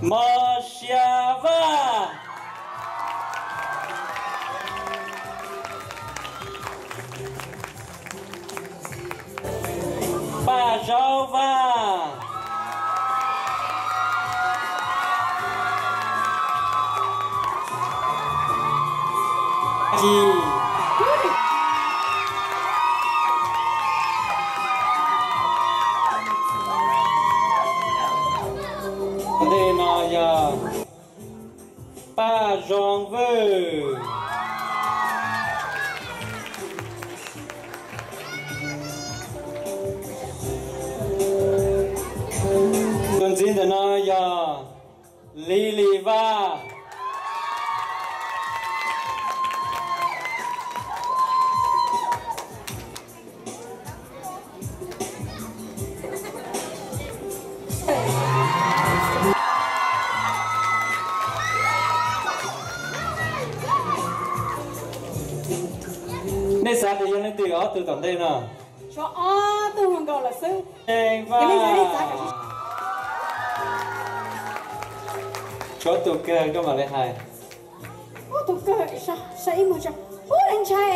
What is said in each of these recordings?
Mos Sia Vaj, Paj Zaub Vaj, Ci. Ntej no yog Paj Zoo Vwj. Tus ntxiv ntawm no yog Li Li Vaj. Nej xav tias yog leej twg ob tug tom ntej no? Tshuav ob tug nkaus lawm xwb. Tshuav tus kawg koj mam li hais. Tus kawg, ib mus tso, ub, ntshai.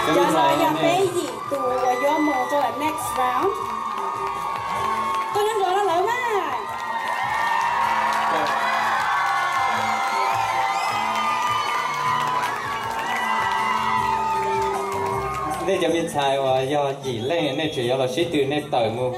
Cov no yog peb yim tus uas yuav mus rau lawm next round. Koj nyob nrog lawv mas. Nej cov me ntxhais uas yog yim leej nej tseem yuav los sib tw nej tawm mus.